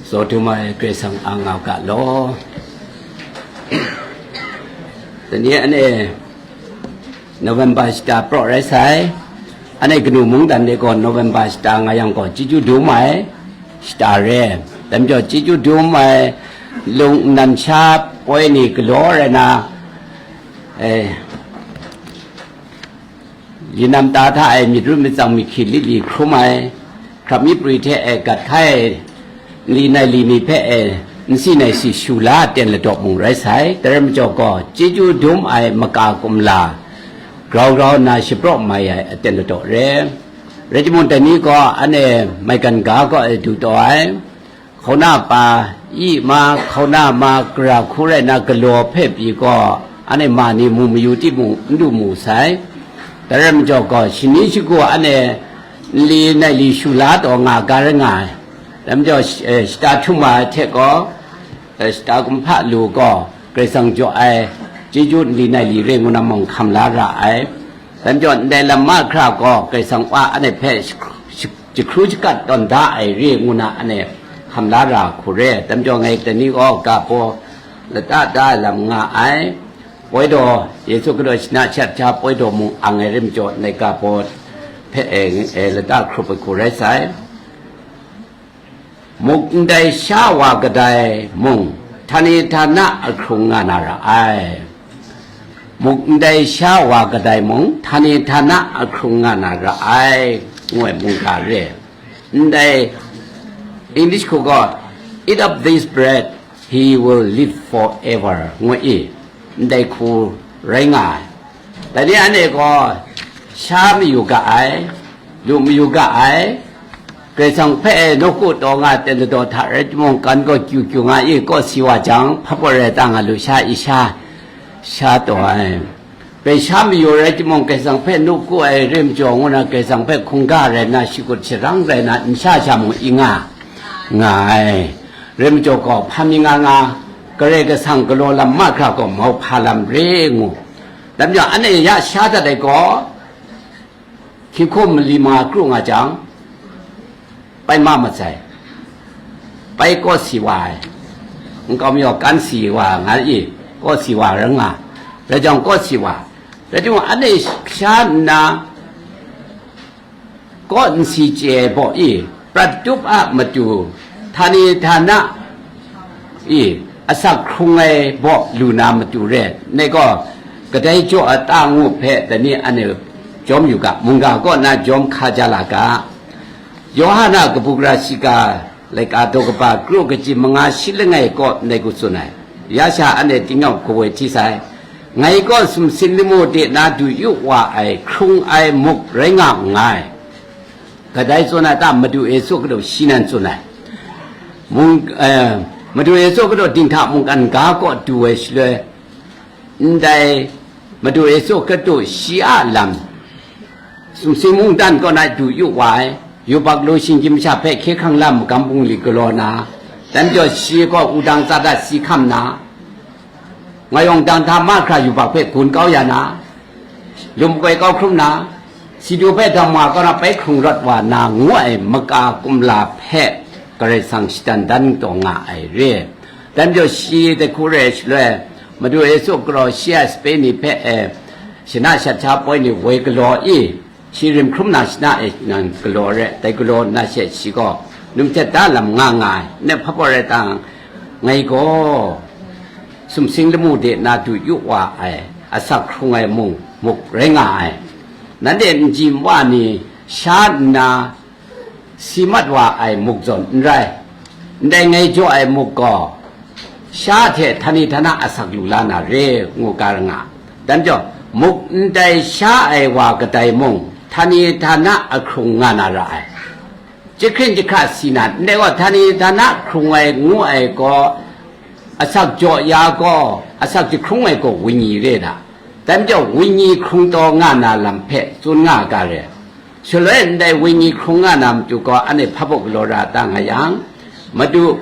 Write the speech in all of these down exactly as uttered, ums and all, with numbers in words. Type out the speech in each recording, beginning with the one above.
Zaw dum ai Karai Kasang a nga u ga law. Dai ni anhte November shata praw rai sai. Anhte kanu mungdan de gaw November shata nga yang gaw chyeju dum ai shata re. Dai majaw chyeju dum ai lung nnan sha poi ni galaw rai na, eh, Linam ta hta e myit ru myit tsang myit hkyi lit li hkrum ai, hkrap myi pri hte e gat hkai ai, nli nai li ni hpe e nsi nai si shu la aten ladaw mung rai sai. Dai rai majaw gaw, chyeju dum ai maka kumla grau grau nna shapraw mai ai aten ladaw re. Rai timung, dai ni gaw anhte maigan ga kaw e du taw ai. Hkauna pa, i ma, hkauna ma, gara hku rai na galaw hpe pyi gaw, anhte ma ni mu mayu timung, n du mu sai. Dai rai majaw gaw, shani shagu anhte nli nai li shu la taw nga ga rai nga ai. Dai majaw, sh-, eh, shata htum wa ai hte gaw, eh, shata kumhpa lu gaw, Karai Kasang jaw ai chyeju nli nai li re ngu na mung hkam la ra ai. Dai majaw, ndai lam mahkra gaw Karai Kasang wa anhte hpe jahkru, jahkru jagat tawn da ai re ngu na anhte hkam la ra hku re. Dai majaw, ngai dai ni gaw ga baw lata da ai lam nga ai. Poi daw, Yesu Hkristu shana shat hta poi daw mung ang ai rai majaw, ndai ga baw hpe e, e lata hkrup ai hku rai sai. Muk ndai sha wa kadai mung, htani htana ahkrung nga na ra ai. Muk ndai sha wa kadai mung, htani htana ahkrung nga na ra ai, ngu ai mungga re. Ndai English hku gaw, "Eat of this bread, he will live forever," ngu i, ndai hku rai nga ai. Dai ni anhte gaw sha mayu ga ai, lu mayu ga ai, Karai Kasang hpe e nawku taw nga ten ladaw hta rai timung, kan gaw kyu kyu nga i, kawsi wa jang, hpa pawt rai ta nga lu sha i sha, sha taw ai. Bai sha mayu rai timung, Karai Kasang hpe nawku ai re majaw ngu na, Karai Kasang hpe hkungga rai na, shakut sharang rai na, n sha sha mung i nga, nga ai. Re majaw gaw, hpa mi nga nga, Karai Kasang galaw lam mahkra gaw mauhpa lam re ngu. Dai majaw, anhte ya sha dat ai gaw, hkying hkum mali ma kru nga jang, bai ma masai, bai kawsi wa ai, nkau mayaw kan si wa nga i, kawsi wa rai nga, rai jang kawsi wa, rai jang anhte sha nna, kaw nsi chye ai baw i, prat tup a matu, htani htana i, asak hkrung ai baw lu na matu re, ndai gaw, kadai jaw a ta ngu hpe dai ni anhte jawm yu ga, mungga kaw na jawm hka ja la ga. Yawhan a kabu gara shiga laika daw kaba, kru kaji manga shi langai kaw ndai hku tsun ai. Ya sha anhte tingnyawm kawoi hti sai. Ngai gaw sumsing lamu de na du yu wa ai hkrung ai muk rai nga nngai. Kadai tsun ai ta, Madu Yesu Hkristu shi nan tsun ai. Mung, eh, Madu Yesu Hkristu dinghta mungkan ga kaw du ai shaloi, ndai Madu Yesu Hkristu shi a lam, sumsing mungdan kaw na du yu wa ai, yubak lu shinggyim masha hpe hkye hkrang lam magam bungli galaw na, dai majaw shi gaw wudang tsa dat si hkam na, ngayawng dang hta mahkra yubak hpe gun kau ya na, lum makoi kau hkrum na, si du hpe dam wa kau na bai hkrung rawt wa na, ngu ai maka kumla hpe Karai Kasang shatan dan taw nga ai re. Dai majaw shi dai hku re ai shaloi, Madu Yesu galaw shi a sape ni hpe e, shana shat sha poi ni woi galaw i, shi rim hkrum na shana e nan galaw re, dai galaw nna she shi gaw, num htet da lam nga nga ai, nep hpa pawt rai tang, ngai gaw, sumsing lamu de na du yu wa ai, asak hkrung ai mung, muk rai nga ai. Nanhte nji nwa ni sha nna si mat wa ai muk zawn n rai, ndai ngai jaw ai muk gaw, sha hte htani htana asak lu la na re, ngu ga ra nga. Dan jaw, muk ndai sha ai wa kadai mung, htani htana ahkrung nga na ra ai. Jahkring jahkra si na, ndai gaw htani htana hkrung ai ngu ai gaw, asak jaw ya gaw, asak jahkrung ai gaw wenyi re da. Dan jaw, wenyi hkrung taw nga na lam hpe tsun nga ga re. Shaloi ndai wenyi hkrung nga na matu gaw, anhte hpa baw galaw ra ta nga yang, Madu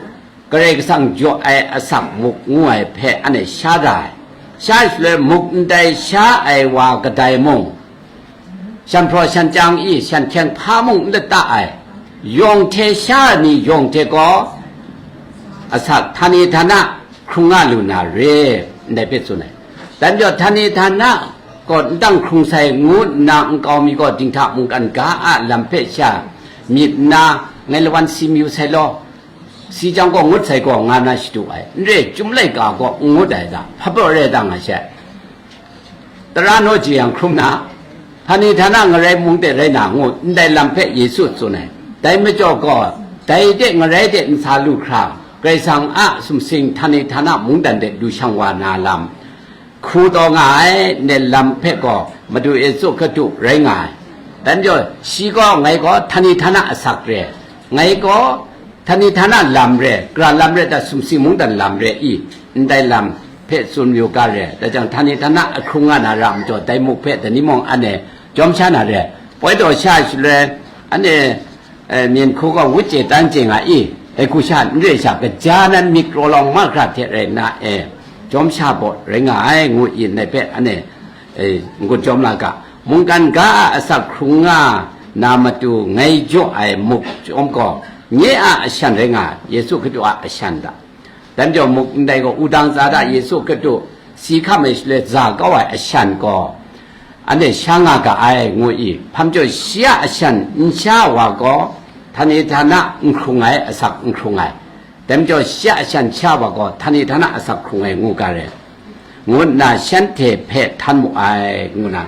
Karai Kasang jaw ai asak muk ngu ai hpe anhte sha ra ai. Sha shaloi muk ndai sha ai wa kadai mung, shan hpraw shan chyang i shan hkyeng hpa mung n lata ai, yawng hte sha ai ni yawng hte gaw, asak htani htana hkrung nga lu na re, ndai hpe tsun ai. Dan jaw htani htana gaw n tang hkrung sai ngu nna nkau mi gaw dinghta mungkan ga a lam hpe sha myit nna, ngai lawan si mayu sai law, si jang gaw ngut sai gaw nga na shadu ai, n re, Chyum laika gaw n ngut ai da, hpa baw re da nga she. Tara naw jeyang hkrum na, htani htana ngarai mung de rai na ngu ndai lam hpe Yesu tsun ai. Dai majaw gaw, dai de ngarai de nsa lu hkra, Karai Kasang a sumsing htani htana mungdan de lu shang wa na lam, hku taw nga ai, ndai lam hpe gaw Madu Yesu Hkristu rai nga ai. Dan jaw, shi gaw, ngai gaw htani htana asak re, ngai gaw htani htana lam re, gara lam re ta sumsing mungdan lam re i, ndai lam hpe tsun mayu ga re. Dai jang, htani htana ahkrung nga na ra majaw, dai muk hpe dai ni mung anhte jawm sha na re. Poi taw sha shaloi, anhte, eh, myen hku gaw wut chye tan chye nga i, dai hku sha n re sha, kaja nan myit kraw lawng mahkra hte rai nna, e, jawm sha baw rai nga ai, ngu i, ndai hpe anhte, e, n-gun jawm la ga. Mungkan ga a asak hkrung nga na matu ngai jaw ai muk chyawm gaw, nye a ashan rai nga ai, Yesu Hkristu a ashan da. Dan jaw muk ndai gaw, wudang tsa da Yesu Hkristu si hkam ai shaloi za kau ai ashan gaw, anhte sha nga ga ai, ngu i, hpa majaw shi a ashan n sha wa gaw, htani htana n hkrung ai, asak n hkrung ai. Dai majaw shi a ashan sha wa gaw, htani htana asak hkrung ai, ngu ga re, ngu nna shanhte hpe htan mu ai, ngu na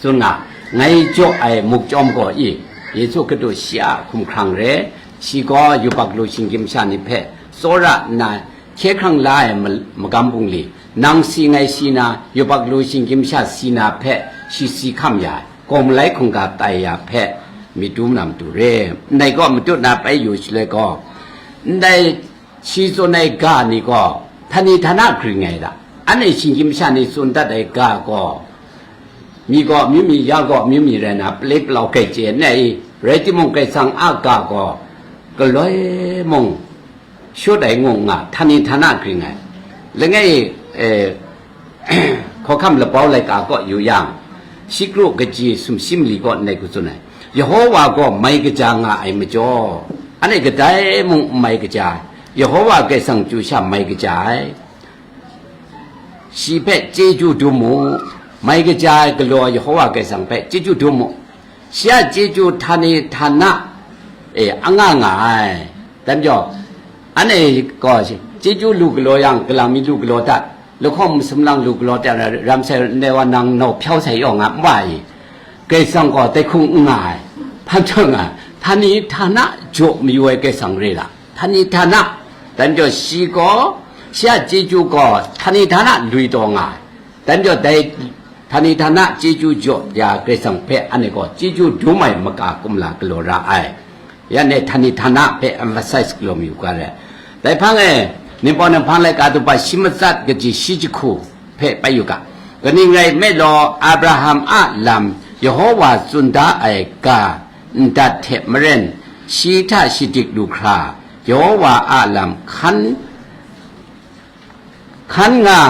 tsun nga, ngai jaw ai muk chyawm gaw i, Yesu Hkristu shi a hkumhkrang re, shi gaw yubak lu shinggyim sha ni hpe tsawra nna hkye hkrang la ai ma-, magam bungli, nang si ngai si na, yubak lu shinggyim sha si na hpe shi si hkam ya ai, gaw malai hkungga tai ya hpe myit dum na matu re. Ndai gaw matut na bai yu shaloi gaw, ndai shi tsun ai ga ni gaw, htani htana gring ai da. Anhte shinggyim sha ni tsun dat ai ga gaw, mi gaw amyu mi, ya gaw amyu mi rai na, palai palau grai chye n ai i, rai timung, Karai Kasang a ga gaw, galoi mung shut ai ngu nga, htani htana gring ai. Langai e, eh, Hkawhkam Lapau Laika kaw yu yang, Shikru kaji sumshi mali kaw ndai hku tsun ai, Yehowa gaw mai kaja nga ai majaw, anhte kadai mung n mai kaja ai, Yehowa Karai Kasang chyu sha mai kaja ai. Shi hpe chyeju dum mu, mai kaja ai galaw Yehowa Karai Kasang hpe chyeju dum mu. Shi a chyeju htani htana, e, a nga nga ai. Dan jaw, anhte gaw chyeju lu galaw yang, galang mi lu galaw dat, lahkawng masum lang lu galaw dat, ram sai ndai wa nang nau hpyau sai yaw nga, n wa i. Karai Kasang gaw dai hkung n nga ai, hpa majaw nga, htani htana jaw mayu ai Karai Kasang re la, htani htana, dan jaw shi gaw, shi a chyeju gaw htani htana lui taw nga ai. Dan jaw dai htani htana chyeju jaw ya Karai Kasang hpe anhte gaw chyeju dum ai maka kumla galaw ra ai. Ya ne htani htana hpe emphasize galaw mayu ga re. Dai hpang e, Ningpawt Ninghpang Laika daw shi matsat kaji shi jahku hpe bai yu ga. Kaning rai nme law, Abraham a lam Yehowa tsun da ai ga ndat hte maren, shi hta shadik lu hkra, Yehowa a lam hkan hkan nga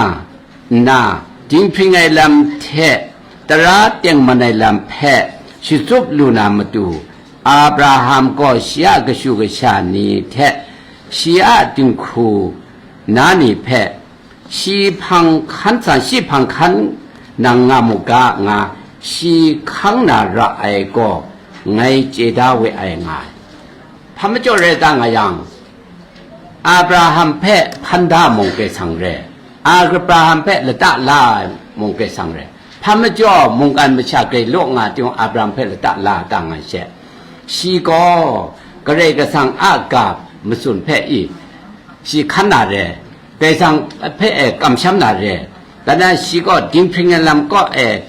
nna, dinghpring ai lam hte tara tengman ai lam hpe shatsup lu na matu, Abraham gaw shi a kashu kasha ni hte shi a dinghku na ni hpe, shi hpang hkan san, shi hpang hkan nang nga mu ga, nga shi hkang na ra ai gaw ngai chye da we ai nga ai. Hpa majaw rai ta nga yang, Abraham hpe hpan da mung Karai Kasang re, Abraham hpe lata la ai mung Karai Kasang re, hpa majaw mungkan masha grai law nga ai timung, Abraham hpe lata la ta nga she, shi gaw Karai Kasang a ga matsun hpe i, shi hkan na re, Karai Kasang hpe e kamsham na re, dan na shi gaw dinghpring ai lam kaw e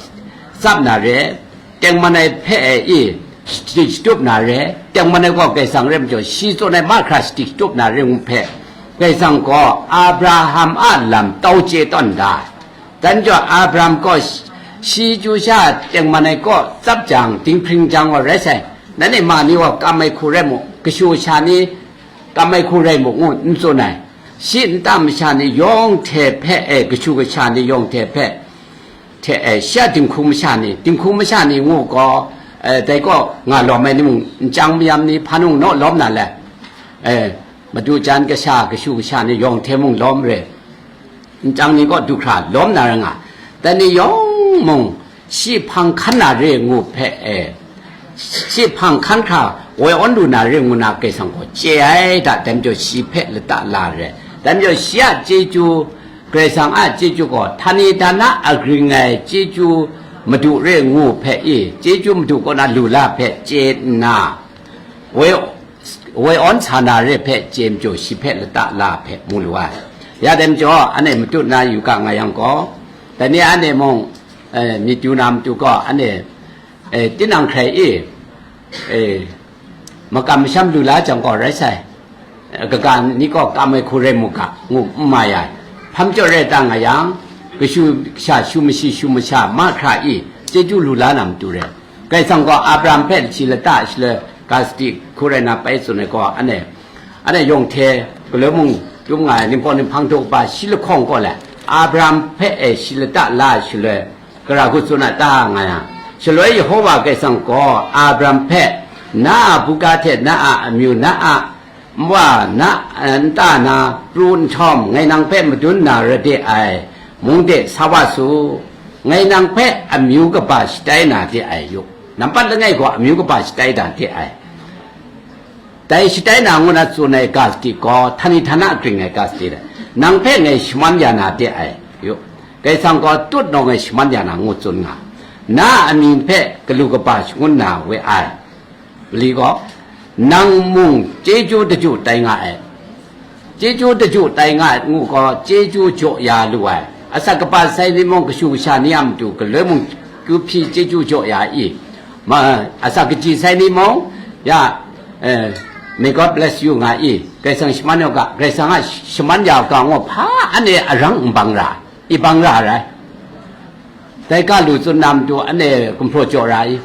tsap na re, tengman ai hpe e i shadik shatup na re, tengman ai gaw Karai Kasang rai majaw, shi tsun ai mahkra shadik shatup na re ngu hpe, Karai Kasang gaw Abraham a lam tau chye tawn da ai. Dan jaw Abraham gaw shi, shi chyu sha tengman ai kaw tsap jang, dinghpring jang wa rai sai, nanhte ma ni gaw kam ai hku rai mu, kashu kasha ni kam ai hku rai mu, ngu n tsun ai. Shi nta masha ni yawng hte hpe e, kashu kasha ni yawng hte hpe, hte e, shi a dinghku masha ni, dinghku masha ni ngu gaw, e, dai kaw nga lawm ai ni mung, nchyang mayam ni hpa nung naw lawm na le, e, Madu jan kasha, kashu kasha ni yawng hte mung lawm re, nchyang ni kaw du hkra lawm na rai nga. Dai ni yawng mung shi hpang hkan na re ngu hpe, e, shi hpang hkan hkra woi awn lu na re ngu na Karai Kasang gaw chye ai da, dai majaw shi hpe lata la re. Dai majaw shi a chyeju, Karai Kasang a chyeju gaw, htani htana agring ai chyeju madu re ngu hpe i, chyeju madu kaw na lu la hpe chye nna, woi, woi awn sa na re hpe chye majaw shi hpe lata la hpe mu lu ai. Ya dai majaw, anhte matut na yu ga nga yang gaw, dai ni anhte mung, eh, myit yu na matu gaw, anhte, eh, tinang hkrai i, eh, makam masham lu la jang gaw rai sai. Eh, kaga ni gaw kam ai hku rai mu ga, ngu n mai ai. Hpa majaw rai ta nga yang, kashu kasha, shu mashi, shu masha mahkra i chyeju lu la na matu re. Karai Kasang gaw Abraham hpe shi lata shaloi ga sadi hku rai na pai tsun ai gaw, anhte, anhte yawng hte galoi mung dum nga ai, Ning Pawng Ning Hpang Daw Kaba shi lahkawng gaw le, Abraham hpe e shi lata la ai shaloi, gara hku tsun ai ta nga yang, shaloi Yehova Karai Kasang gaw Abraham hpe, na a buga hte na a amyu, na a nwa, na a nta na pru nhtawm, ngai nang hpe madun na ra de ai, mung de sa wa su, ngai nang hpe amyu kaba shatai na de ai yu, nampat langai gaw amyu kaba shatai na de ai. Dai shatai na ngu na tsun ai ga sadi gaw, htani htana gring ai ga sadi dai, nang hpe ngai shaman ya na de ai yu, Karai Kasang gaw tut nawng e shaman ya na ngu tsun nga, na a amying hpe galu kaba shangun na we ai. Mali gaw, nang mung chyeju daju tai nga ai. Chyeju daju tai nga ai ngu gaw, chyeju jaw ya lu ai. Asak kaba sai ni mung, kashu kasha ni a matu galoi mung kyu hpyi chyeju jaw ya i, ma, asak kaji sai ni mung, ya, eh, may God bless you nga i, Karai Kasang shaman yaw ga, Karai Kasang a shaman ya ga ngu hpa anhte arang n bang ra, i bang ra rai. Dai ga lu tsun na matu anhte gumhpraw jaw ra i?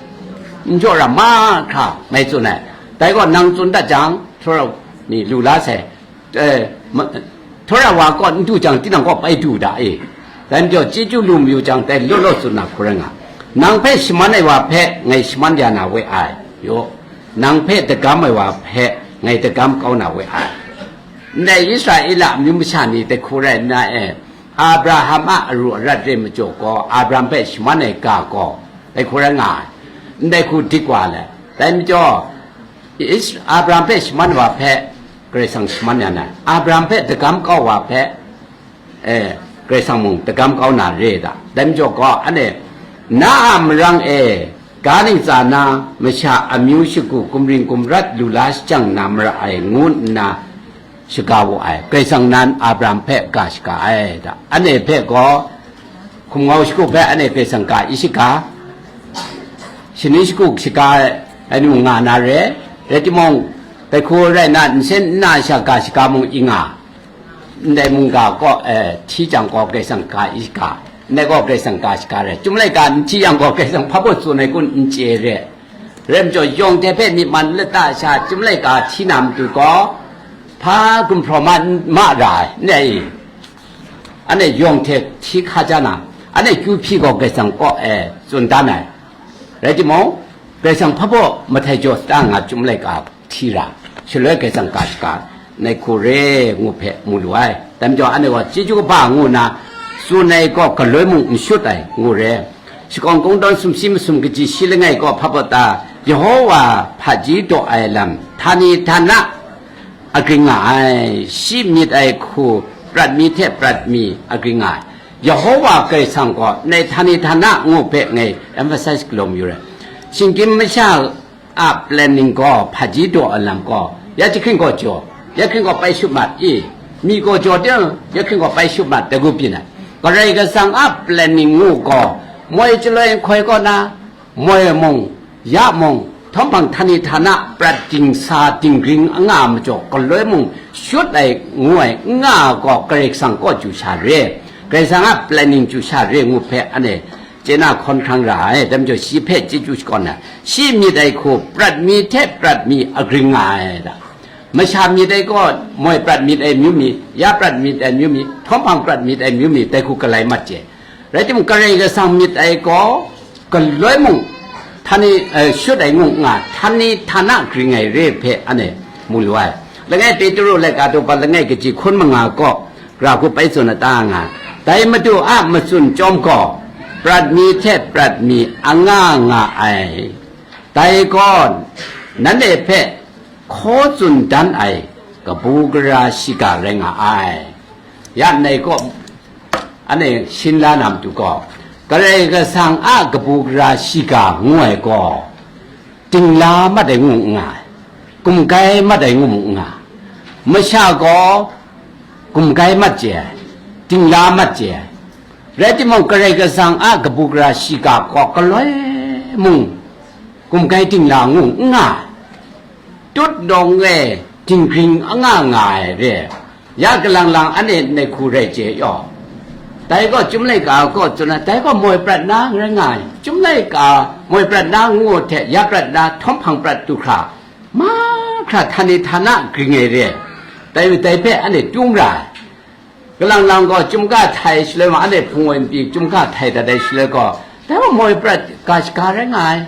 N jaw ra mahkra ngai tsun ai. Dai gaw nang tsun dat jang, htaw ra ni lu la sai. Eh, ma-, htaw ra wa kaw n du jang, tinang kaw bai du da e. Dai majaw chyeju lu mayu jang, dai law law tsun na hku rai nga. Nang hpe shaman ai wa hpe ngai shaman ya na we ai. Yaw, nang hpe dagam ai wa hpe ngai dagam kau na we ai. Ndai Israela amyu masha ni dai hku rai nna e, Abraham a aru arat re majaw gaw, Abraham hpe shaman ai ga gaw dai hku rai nga ai. Ndai hku dik wa ai. Dai majaw, Is-, Abraham hpe shaman wa hpe Karai Kasang shaman ya na, Abraham hpe dagam kau wa hpe, eh, Karai Kasang mung dagam kau na re da. Dai majaw gaw, anhte, na a marang e, ga ntsa na masha amyu shagu gumring gumrat lu la shajang na mara ai, ngu nna shaga wu ai. Karai Kasang nan Abraham hpe ga shaga ai da. Anhte hpe gaw, hkumngau shagu hpe anhte Karai Kasang ga i shaga, shani shagu shaga ai nu nga na re, rai timung, dai hku rai nna, nsen nna sha ga shaga mung i nga, ndai mungga kaw, eh, hti jang gaw Karai Kasang ga i shaga, ndai gaw Karai Kasang ga shaga rai. Chyum laika n hti yang gaw Karai Kasang hpa baw tsun ai kun n chye re. Rai majaw, yawng hte hpe myit man lata sha chyum laika hti na matu gaw, hpa gumhpraw ma, ma ra ai, ndai i. Anhte yawng hte hti hka ja na, anhte kyu hpyi gaw Karai Kasang kaw e tsun dan ai. Rai timung, Karai Kasang hpa baw mahtai jaw sa nga chyum laika hti ra, shaloi Karai Kasang ga shaga nai hku re ngu hpe mu lu ai. Dai majaw, anhte gaw chyeju kaba ngu nna tsun ai gaw galoi mung n shut ai, ngu re. Shakawn kungdawn sumshi masum kaji shi langai gaw hpa baw ta, Yehova hpaji daw ai lam, htani htana agring nga ai, shi myit ai hku prat mi hte prat mi agring nga ai. Yehova Karai Kasang gaw ndai htani htana ngu hpe ngai emphasize galaw mayu ai. Shinggyim masha a planning gaw, hpaji daw ai lam gaw, ya jahkring gaw jaw, ya hkring gaw pai shut mat i, mi gaw jaw ting, ya hkring gaw pai shut mat, dai gu byin ai. Karai Kasang a planning ngu gaw, moi chyaloi nhkoi kaw na, moi mung, ya mung, htawm hpang htani htana prat dingsa dinggring anga majaw, galoi mung shut ai ngu ai n nga gaw, Karai Kasang kaw chyu sha re, Karai Kasang a planning chyu sha re ngu hpe, anhte chye na hkawn hkrang ra ai. Dai majaw, shi hpe chyeju shakawn ai, shi myit ai hku prat mi hte prat mi agring nga ai da. Masha myit ai gaw, moi prat myit ai amyu mi, ya prat myit ai amyu mi, htawm hpang prat myit ai amyu mi, dai hku galai mat chye. Rai timung, Karai Kasang myit ai gaw, galoi mung, htani, eh, shut ai ngu nga, htani htana gring ai re hpe anhte mu lu ai. Langai Petru laika daw pa langai kaji hkun manga kaw, gara hku bai tsun na ta nga, dai Madu a matsun chyawm gaw, prat mi hte prat mi anga nga ai. Dai gaw, nanhte hpe hkaw tsun dan ai kabu gara shiga rai nga ai. Ya ndai kaw, anhte shin la na matu gaw, Karai Kasang a kabu gara shiga ngu ai gaw, dingla mat ai ngu n nga ai, gumgai mat ai ngu mu n nga, masha gaw gumgai mat chye ai, dingla mat chye ai. Rai timung, Karai Kasang a kabu gara shiga gaw galoi mung, gumgai dingla ngu n nga ai, tut nawng e dinggring anga nga ai re. Ya kalang lang anhte ndai hku rai chye yaw. Dai gaw Chyum laika gaw tsun ai, dai gaw moi prat na rai nga ai. Chyum laika moi prat na ngu hte ya prat na htawm hpang prat du hkra, mahkra htani htana gring ai re. Dai, dai hpe anhte tum ra ai. Kalang lang gaw Chyum ga htai shaloi ma, anhte hpung woi n pyi Chyum ga htai dat ai shaloi gaw, dai gaw moi prat ga shaga rai nga ai.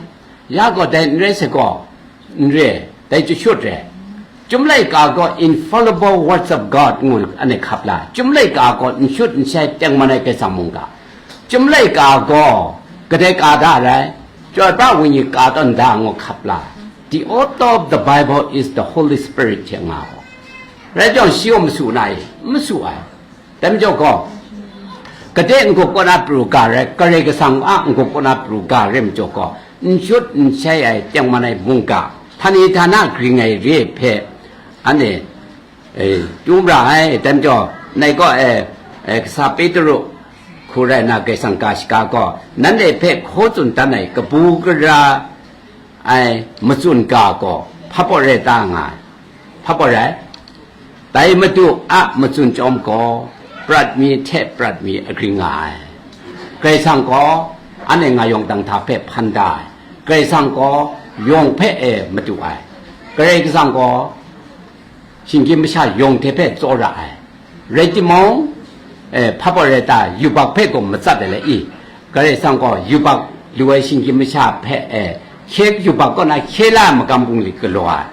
Ya gaw dai n rai sai gaw, n re, dai chyashut re. Chyum laika gaw infallible words of God ngu anhte hkap la, Chyum laika gaw n shut n shai tengman ai Karai Kasang mungga. Chyum laika gaw kadai ka da rai, Chyoi pra Wenyi ka tawn da ngu hkap la, the author of the Bible is the Holy Spirit hte nga gaw. Rai jawng shi gaw masu na i? N masu ai. Dai majaw gaw, gade n-gup kaw na pru ga rai, Karai Kasang a n-gup kaw na pru ga rai majaw gaw, n shut n shai ai tengman ai mungga, htani htana gring ai re hpe, anhte, e, tum ra ai. Dai majaw, nai kaw e, e, kasa Petru hku rai nna, Karai Kasang ga shaga gaw, nanhte hpe hkaw tsun dan ai kabu gara ai matsun ga gaw, hpa pawt rai ta nga ai. Hpa pawt rai? Dai Madu a matsun chyawm gaw, prat mi hte prat mi agring nga ai. Karai Kasang gaw anhte nga yawng dang hta hpe hpan da ai. Karai Kasang gaw yawng hpe e madu ai. Karai Kasang gaw shinggyim masha yawng hte hpe tsawra ai. Rai timung, e, hpa pawt rai ta, yubak hpe gaw matsat ai le i? Karai Kasang gaw yubak lu ai shinggyim masha hpe, e, hkye yubak kaw na hkye la ai magam bungli galaw ai.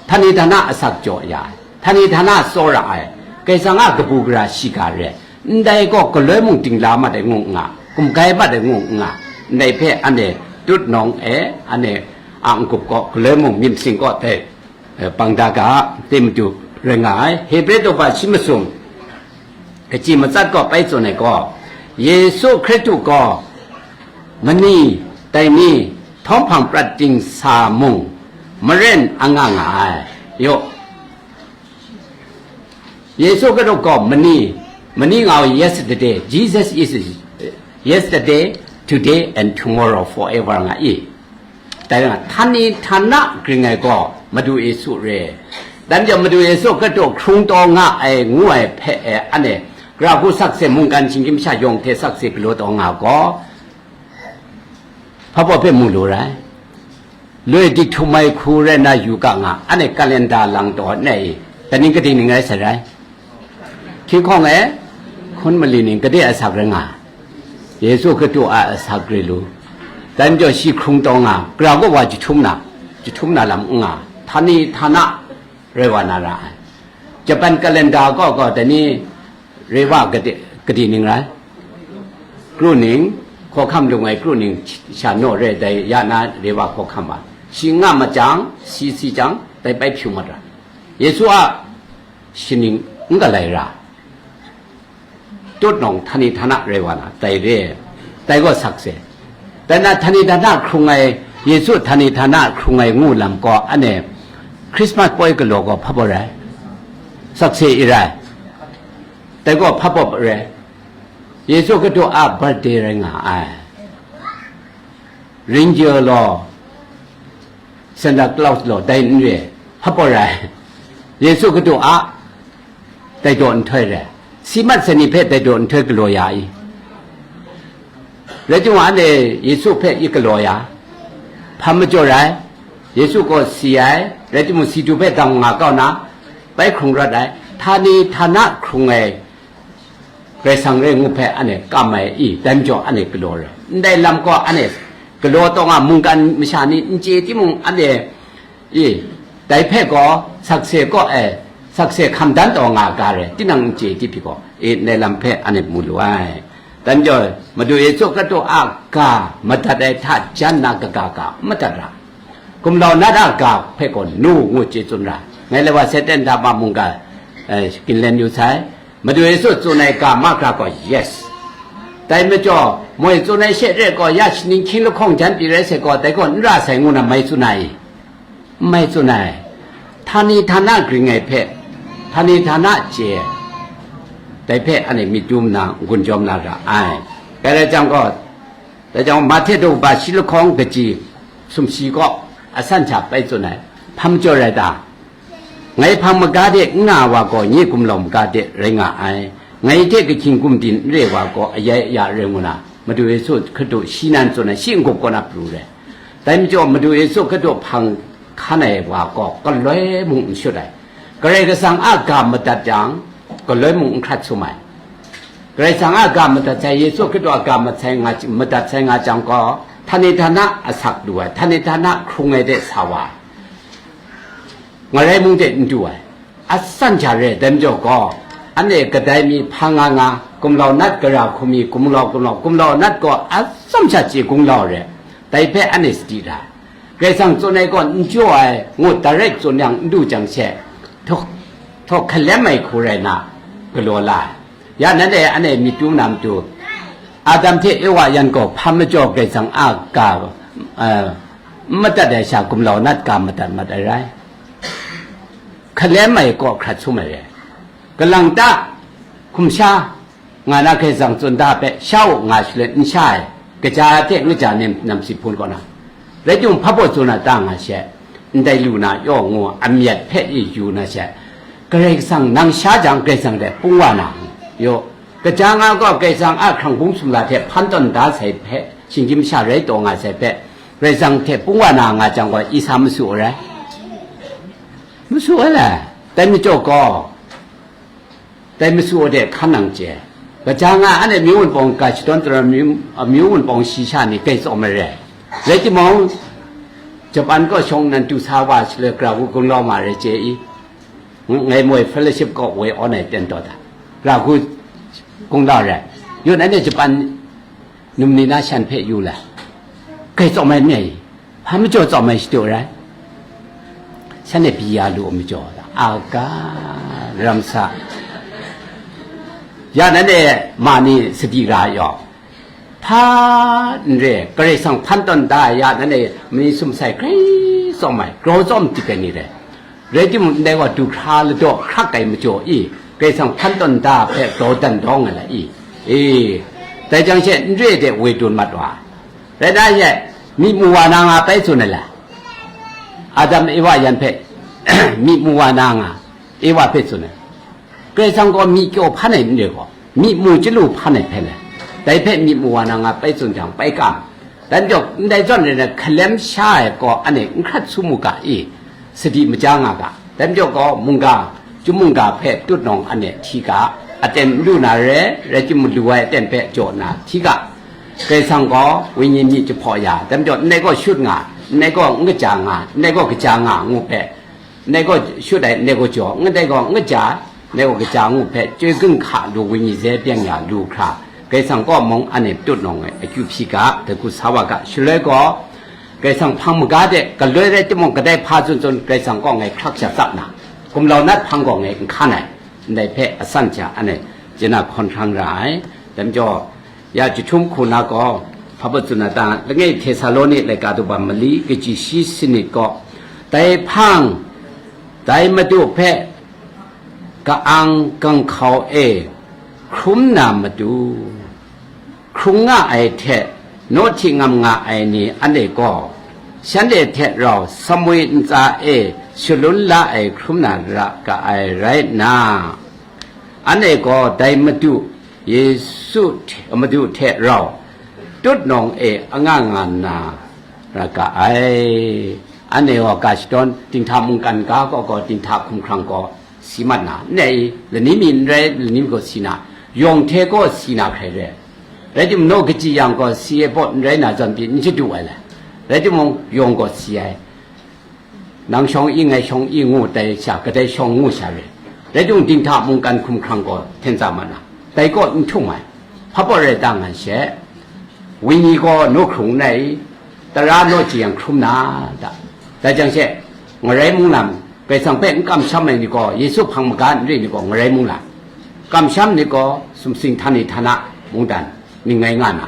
Htani htana asak jaw ya ai, htani htana tsawra ai, Karai Kasang a kabu gara shiga re, ndai gaw galoi mung dingla mat ai ngu n nga, gumgai mat ai ngu n nga, ndai hpe anhte tut nawng e, anhte a n-gup kaw, galoi mung myit masin kaw dai, e, bang da ga, dai matu rai nga ai. Hebre daw pa shi masum, kaji matsat gaw bai tsun ai gaw, Yesu Hkristu gaw mani, dai ni, htawm hpang prat dingsa mung, maren anga nga ai. Yaw, Yesu Hkristu gaw mani, mani nga u yesterday, Jesus is yesterday, today and tomorrow, forever nga i. Dai rai nga, htani htana gring ai gaw Madu Yesu re. Dan jau Madu Yesu Hkristu hkrung taw nga ai ngu ai hpe e, anhte gara hku sakse, mungkan shinggyim masha yawng hte sakse galaw taw nga gaw, hpa pawt hpe mu lu rai. Loi dik htum ai hku rai nna yu ga nga, anhte kalenda lang taw nna i, kaning kaning ning rai sai rai? Hkying hkawng e hkun mali ning gade asak rai nga, Yesu Hkristu a asak re lu. Dai majaw shi hkrung taw nga, gara gaw wa jahtum na, jahtum na lam n nga, htani htana rai wa na ra ai. Japan kalenda gaw gaw dai ni, Rewa gade, gade ning rai? Kru ning, hkawhkam lung ai kru ning sha naw re dai ya na Rewa hkawhkam a. Shi nga machyang, shi si chyang, dai bai hpyu mat ra. Yesu a shaning n galai ra. Tut nawng htani htana rai wa na, dai re, dai gaw sakse. Dai na htani htana hkrung ai, Yesu htani htana hkrung ai ngu lam gaw, anhte Christmas poi galaw gaw hpa pawt rai? Sakse i rai. Dai gaw hpa pawt rai? Yesu Hkristu a birthday rai nga ai. Reindeer law, Santa Claus law, dai n re, hpa pawt rai? Yesu Hkristu a dai daw nhtoi re, si mat sai ni hpe dai daw nhtoi galaw ya i? Rai timung, anhte Yesu hpe i galaw ya? Hpa majaw rai? Yesu gaw si ai, rai timung, si du hpe dang nga kau na, bai hkrung rawt ai, htani htana hkrung ai Karai Kasang rai ngu hpe anhte kam ai i? Dai majaw anhte galaw rai. Ndai lam gaw anhte galaw taw nga, mungkan masha ni n chye timung, anhte i, dai hpe gaw sakse kaw e, sakse hkam dan taw nga ga re, tinang n chye di pyi gaw, e, ndai lam hpe anhte mu lu ai. Dan jaw, Madu Yesu Hkristu a ga madat ai hta jan na kaga ga n madat ra. Gumlau nat a ga hpe gaw nu ngu chye tsun ra. Ngai le wa Satan hta ma mungga, eh, ginlen yu sai. Madu Yesu tsun ai ga mahkra gaw, yes. Dai majaw, moi tsun ai she re gaw, ya shaning hkying lahkawng jan pyi rai sai gaw, dai gaw n ra sai ngu na mai tsun ai. N mai tsun ai. Htani htana gring ai hpe, htani htana chye ai, dai hpe anhte myit dum nna n-gun jawm na ra ai. Dai rai jang gaw, dai jang, Mahte daw kaba shi lahkawng kaji sumshi gaw asan hta bai tsun ai. Hpa majaw rai ta? Ngai hpang maga de n nga wa gaw, nye gumlau maga de rai nga ai. Ngai hte kahkying gumdin n re wa gaw, ayai aya rai ngu na, Madu Yesu Hkristu shi nan tsun ai, shi n-gup kaw na pru re. Dai majaw, Madu Yesu Hkristu hpang hkan ai wa gaw, galoi mung n shut ai. Karai Kasang a ga madat jang, galoi mung n hkrat sum ai. Karai Kasang a ga madat sai, Yesu Hkristu a ga madat sai nga, madat sai nga jang gaw, htani htana asak lu ai, htani htana hkrung ai de sa wa ai. Ngarai mung de n du ai. Asan hta re, dai majaw gaw, anhte kadai mi hpa nga nga, gumlau nat gara hku mi, gumlau, gumlau, gumlau nat gaw atsam sha chye gunglau re, dai hpe anhte sadi ra. Karai Kasang tsun ai gaw n jaw ai, ngu direct tsun yang n du jang she, htaw, htaw hkalem ai hku rai na, galaw la ai. Ya nan e anhte myit dum na matu, Adam hte Ewa yan gaw hpa majaw Karai Kasang a ga, eh, n madat ai sha, gumlau nat ga madat mat ai rai. Hkalem ai kaw hkrat sum ai re. Galang ta, hkum sha, nga na Karai Kasang tsun da hpe, sha u nga shaloi n sha ai, kaja hte n kaja nem namsi hpun kaw na. Rai timung, hpa baw tsun na ta nga she, ndai lu na yaw ngu amyat hpe e yu na she, Karai Kasang nang sha jang Karai Kasang hte pung wa na, yaw, kaja nga gaw Karai Kasang a hkrang bung sumla hte hpan tawn da sai hpe, shinggyim masha rai taw nga sai hpe, Karai Kasang hte pung wa na nga jang gaw, i sa masu ai rai? Masu ai le, dai majaw gaw, dai masu ai de hkan nang chye. Kaja nga anhte amyu wunpawng ga shadawn taram amyu, amyu wunpawng shi sha ni grai tsawm ai re. Rai timung, Japan kaw shawng nan du sa wa shaloi, gara hku gunglau ma re chye i? Ngai moi fellowship kaw woi awn ai ten taw ta, gara hku gunglau re. Yun anhte Japan num ni na shan hpe yu la, grai tsawm ai n rai? Hpa majaw tsawm ai shadu rai? Shanhte pyi ya lu ai majaw, aga, ramsa, ya nan e ma ni sadi ra yaw, hpa n re, Karai Kasang hpan tawn da ai ya nan e mani sumsai grai tsawm ai, grau tsawm dik ai ni rai. Rai timung, ndai gaw du hkra ladaw hkrak ai majaw i, Karai Kasang hpan tawn da hpe grau dan dawng ai la i? E, dai jang she n re de woi dun mat wa ai. Rai na she, myi mu wa na nga bai tsun ai la? Adam Ewa yan hpe, myi mu wa na nga, Ewa hpe tsun ai. Karai Kasang gaw myi kyaw hpan ai n re gaw, myi mu chyalu hpan ai hpe le. Dai hpe myi mu wa na nga bai tsun jang, bai kam. Dai majaw, ndai zawn rai na, hkalem sha ai gaw anhte n hkrat sum u ga i, sadi maja nga ga. Dai majaw gaw, mungga, chyum mungga hpe tut nawng anhte hti ga, aten n lu na re, rai timung, lu ai aten hpe jaw nna hti ga. Karai Kasang gaw wenyi myi jahpaw ya, dai majaw, ndai gaw shut nga, ndai gaw n kaja nga, ndai gaw kaja nga, ngu hpe, ndai gaw shut ai, ndai gaw jaw, ndai gaw n kaja, ndai gaw kaja ngu hpe, chyoi ginhka lu wenyi ze byeng ya lu hkra, Karai Kasang kaw mung anhte tut nawng ai akyu hpyi ga, dai hku sa wa ga. Shaloi gaw, Karai Kasang hpang maga de galoi rai timung, kadai hpa tsun tsun, Karai Kasang kaw ngai hkrak sha tsap na, gumlau nat hpang gaw ngai n hkan ai, ndai hpe asan hta anhte chye na hkawn hkrang ra ai. Dai majaw, ya jahtum hku na gaw, hpa baw tsun na ta, langai Htesaloni laika daw kaba mali, kaji shi sanit gaw, dai hpang, dai Madu hpe ka-ang ganghkau e hkrum na matu, hkrung nga ai hte nawhti ngam nga ai ni anhte gaw, shanhte hte rau Samu ntsa e shalun la ai hkrum na ra ga ai rai nna, anhte gaw dai Madu Yesu hte, Madu hte rau tut nawng e anga nga na ra ga ai. Anhte gaw ga shadawn, dinghta mungkan ga gaw gaw, dinghta hkumhkrang gaw, si mat na, n rai i? Lani mi n rai, lani mi gaw si na, yawng hte gaw si na hkrai re. Rai timung, naw kaji yang gaw si ai baw n rai na zawn pyi n shadu ai le. Rai timung, yawng gaw si ai. Nang shawng i, ngai shawng i ngu tai sha, kadai shawng ngu sha re. Rai timung, dinghta mungkan hkumhkrang gaw hten tsa mat na, dai kaw n htung ai, hpa pawt rai ta nga she, wenyi gaw naw hkrung n rai, tara naw jeyang hkrum na ta? Dai jang she, ngarai mung lam, Karai Kasang hpe n kamsham ai ni gaw, Yesu hpang maga n re ni gaw, ngarai mung lam, kamsham ni gaw, sumsing, htani htana, mungdan, ning ngai nga na.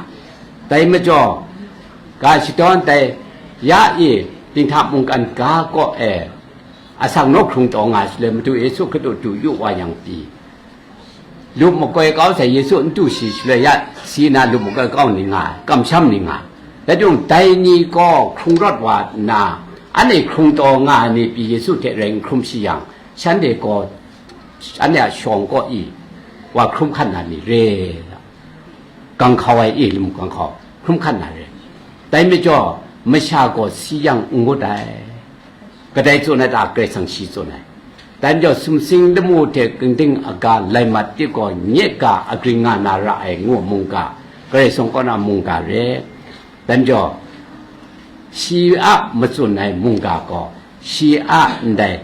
Dai majaw, ga shadawn dai, ya e, dinghta mungkan ga kaw e, asak naw hkrung taw nga shaloi, Madu Yesu Hkristu du yu wa yang pyi, lup makoi kau sai Yesu n du shi shaloi, ya si na lup makoi kau ni nga ai, kamsham ni nga ai. Rai timung, dai ni gaw hkrung rawt wa nna, anhte hkrung taw nga ai ni pyi Yesu hte rai n hkrum shi yang, shanhte gaw, anhte a shawng kaw i wa hkrum hkan na ni re? Ganghkau ai e, lamu ganghkau, hkrum hkan na re. Dai majaw, masha gaw si yang n ngut ai. Kadai tsun ai ta? Karai Kasang shi tsun ai. Dai majaw, sumsing lamu hte kingding aga lai mat ti gaw, nye ga agring nga na ra ai, ngu mungga, Karai Kasang kaw na mungga re. Dai majaw, shi a matsun ai mungga gaw, shi a ndai,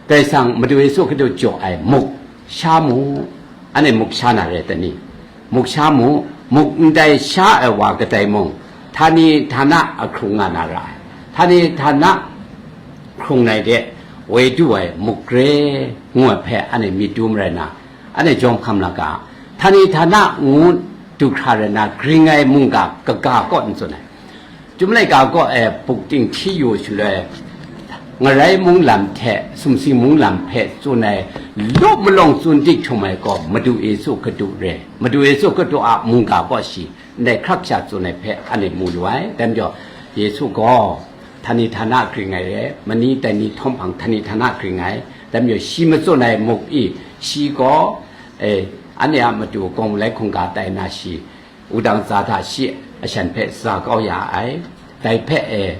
Karai Kasang Madu Yesu Hkristu jaw ai muk sha mu, anhte muk sha na re ta ni? Muk sha mu, muk ndai sha ai wa kadai mung, htani htana ahkrung nga na ra ai. Htani htana hkrung nai de, woi du ai muk re, ngu ai hpe anhte myit du marai na, anhte jawm hkam la ga, htani htana ngu du hkra rai na, gring ai mungga kaga kaw n tsun ai. Chyum laika kaw e buk ting hti yu shaloi, ngarai munglam hte sumsing munglam hpe tsun ai, lu malawng tsun dik htum ai gaw, Madu Yesu Hkristu re. Madu Yesu Hkristu a mungga kaw shi, ndai hkrak sha tsun ai hpe anhte mu lu ai. Dai majaw, Yesu gaw htani htana gring ai re, mani dai ni htawm hpang htani htana gring ai. Dai majaw, shi matsun ai muk i, shi gaw, e, anhte a matu gaw mulai hkungga tai na shi, wudang tsa hta shi ashan hpe tsa kau ya ai. Dai hpe, e,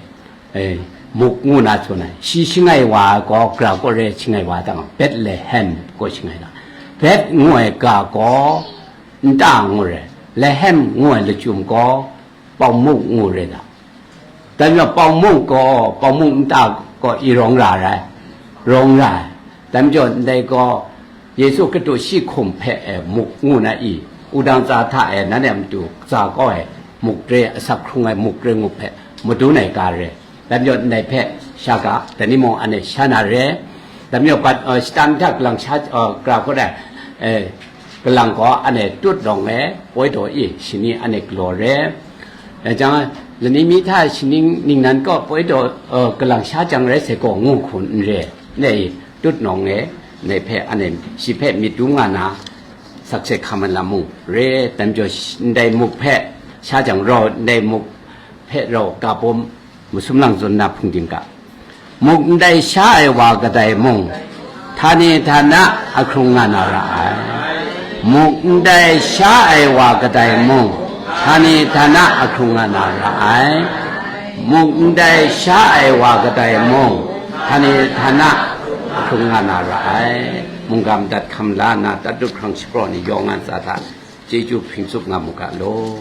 e, muk ngu na tsun ai. Shi shangai wa ai gaw, gara kaw re shangai wa ai ta, Betlehem gaw shangai da. Bet ngu ai ga gaw nta ngu re, Lehem ngu ai lachyum gaw, Paumuk ngu re da. Dai majaw, Paumuk gaw, Paumuk nta gaw i rawng ra ai, rawng ra ai. Dai majaw, ndai gaw, Yesu Hkristu shi hkum hpe e muk ngu na i, wudang tsa hta e nanhte a matu tsa kau ai muk re, asak hkrung ai muk re ngu hpe madun ai ga re. Dai majaw, ndai hpe sha ga, dai ni mung anhte sha na re. Dai majaw, bat, uh, shatan hta kalang sha, uh, gara hkawt ai, eh, kalang gaw anhte tut nawng e, poi daw i shani anhte galaw re. Dai jang, lani mi hta shaning ningnan kaw poi daw, uh, kalang sha jang rai sai gaw, ngu hku n re, ndai tut nawng e, ndai hpe anhte shi hpe myit du nga na, sakse hkam ai lam mung re. Dai majaw, ndai muk hpe sha jang rau, ndai muk hpe rau ga bawm masum lang zawn na hpungdim ga. Muk ndai sha ai wa kadai mung, htani htana ahkrung nga na ra ai. Muk ndai sha ai wa kadai mung, htani htana ahkrung nga na ra ai. Muk ndai sha ai wa kadai mung, htani htana ahkrung nga na ra ai. Mungga madat hkam la nna, tatut hkrang shapraw ni yawng a ntsa hta chyeju hpring tsup nga mu ga law.